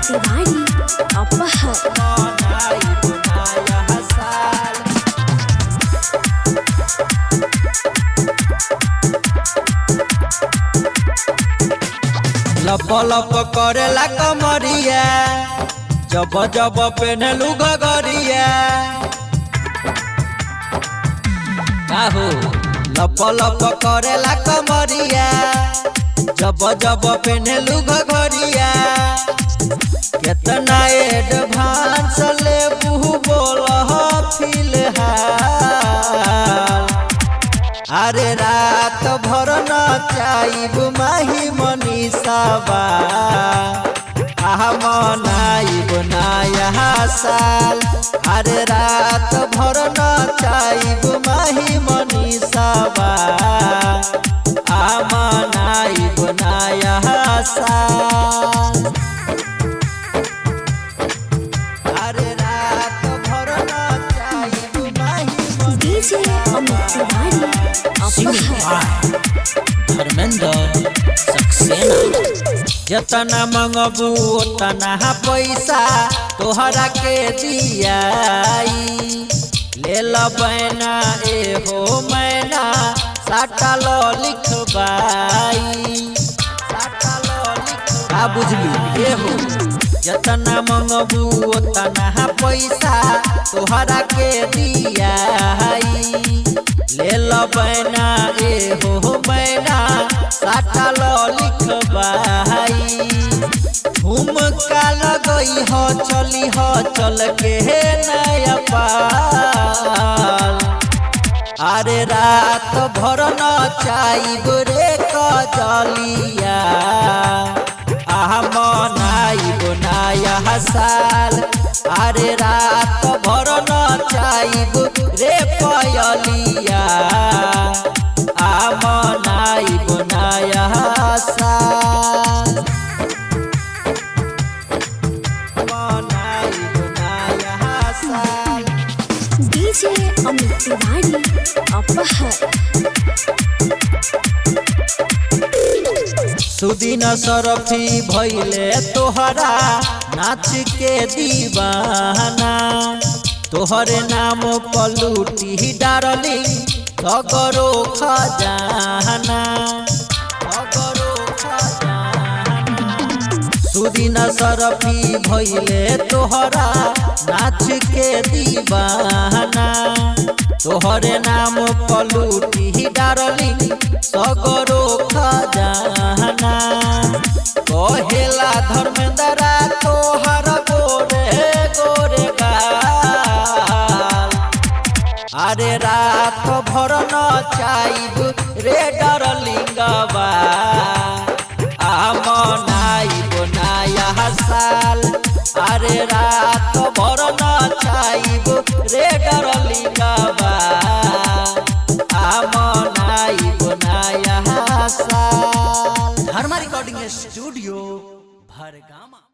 तिवारी अपहर। मनाइब नया साल। लप लप करेला कमरिया, जब जब पेनलू गगरिया। काहो लप लप करेला कमरिया, जब जब पेनलू गगरिया। केतना एडवांस लेबू बोल फिलहाल? अरे रात भर नचाइब माही मनीषाबा, आहा मनाइब नया साल। अरे रात भर नचाइब माही मनीषाबा, आ मनाइब नया साल। अरे रात भर नचाइब माही DJ Amit Tiwari singing Aphar. By Dharmendra Saxena. जतना मंगबू ओतना पैसा तोहरा के दियाई। ले बैना ए हो मैना, साटा लो लिखबाई, साटा लो लिखबाई। आ बुझलू ए हो, जतना मंगबू ओतना पैसा तोहरा के दियाई। ले बैना ए हो मैना, साटा लो लिखबाई। झुमका लगई हो, चली हो चल के नया पाल। अरे रात भर नचाइब रे कजलिया, आहा मनाइब नया साल। अरे रात भर नचाइब रे पयलिया, आ मनाइब नया साल। मनाइब नया साल। डीजे अमित तिवारी अपहर। सुदिन सरफी भैले तोहरा नाच के दीवाना। तोहरे नाम पलूटी डारली सगरो खजाना, सगरो खजाना। सुदिन सरफी भैले तोहरा नाच के दीवाना। तोहरे नाम पलूटी डारली सगरो खजाना। कहेला धर्मेंद्रा तोहर गोरे गोरे गाल। अरे रात भर नचाइब रे डरलिंगवा, आ मनाइब नया साल। अरे रात भर नचाइब रे डरलिंगवा, आ मनाइब नया साल। धर्मा रिकॉर्डिंग स्टूडियो भरगामा।